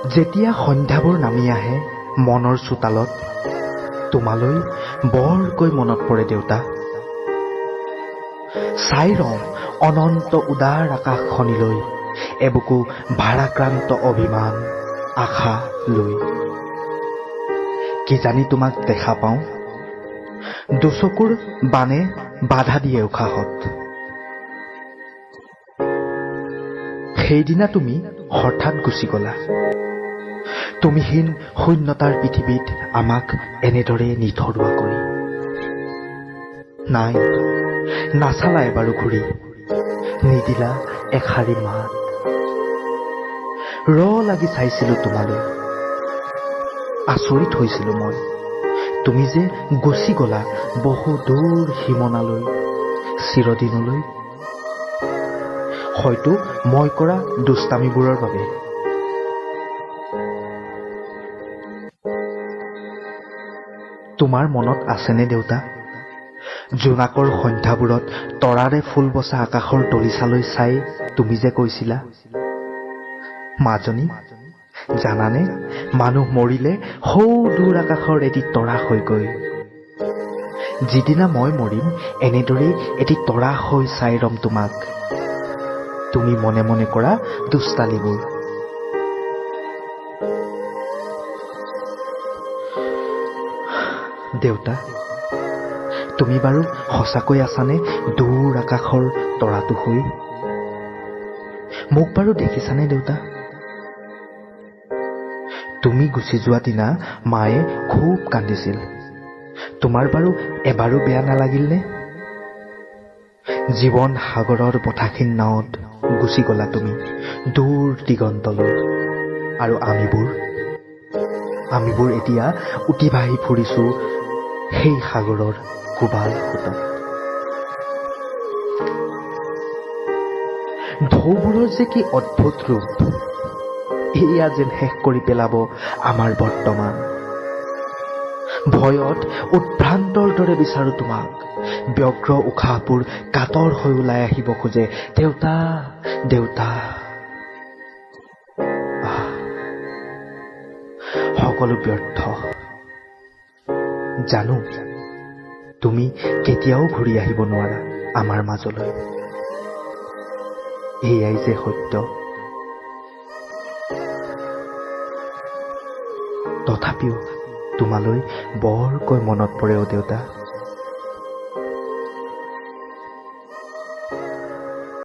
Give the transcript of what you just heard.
যেতিয়া সন্ধ্যাবোৰ নামি আহে মনৰ চোতালত, তোমালৈ বৰকৈ মনত পৰে দেউতা। চাই ৰওঁ অনন্ত উদাৰ আকাশখনিলৈ, এবুকু ভাৰাক্ৰান্ত অভিমান আশা লৈ। কিজানি তোমাক দেখা পাওঁ, দুচকুৰ বানে বাধা দিয়ে উশাহত। সেইদিনা তুমি হঠাৎ গুচি গলা। তুমিহীন শূন্যতাৰ পৃথিৱীত আমাক এনেদৰে নিথৰুৱা কৰি। নাই, নাচালা এবাৰো ঘূৰি, নিদিলা এষাৰি মাত। ৰ লাগি চাইছিলো তোমালৈ, আচৰিত হৈছিলো মই, তুমি যে গুচি গলা বহু দূৰ সীমনালৈ, চিৰদিনলৈ। হয়তো মই কৰা দুষ্টামিবোৰৰ বাবে। তোমাৰ মনত আছেনে দেউতা, জোনাকৰ সন্ধ্যাবোৰত তৰাৰে ফুল বচা আকাশৰ দলিচালৈ চাই তুমি যে কৈছিলা, মাজনী জানানে, মানুহ মৰিলে সৌ দূৰ আকাশৰ এটি তৰা হৈ গৈ। যিদিনা মই মৰিম, এনেদৰেই এটি তৰা হৈ চাই ৰম তোমাক, তুমি মনে মনে কৰা দুষ্টালিবোৰ। দেউতা, তুমি বাৰু সঁচাকৈ আছানে দূৰ আকাশৰ তৰাটো হৈ? মোক বাৰু দেখিছানে দেউতা? তুমি গুচি যোৱা দিনা মায়ে খুব কান্দিছিল। তোমাৰ বাৰু এবাৰো বেয়া নালাগিলনে? জীৱন সাগৰৰ বতাহীন নাৱত গুচি গলা তুমি দূৰ দিগন্তলৈ, আৰু আমিবোৰ এতিয়া উটি ভাহি ফুৰিছো সেই সাগৰৰ কোবাল সোঁতত। ঢৌবোৰৰ যে কি অদ্ভুত ৰূপ, এয়া যেন শেষ কৰি পেলাব আমাৰ বৰ্তমান। ভয়ত উদ্ভ্ৰান্তৰ দৰে বিচাৰো তোমাক, ব্যগ্ৰ উশাহবোৰ কাতৰ হৈ ওলাই আহিব খোজে, দেউতা দেউতা। সকলো ব্যৰ্থ। জানো তুমি কেতিয়াও ঘূৰি আহিব নোৱাৰা আমাৰ মাজলৈ, এয়াই যে সত্য। তথাপিও তোমালৈ বৰকৈ মনত পৰে অ দেউতা।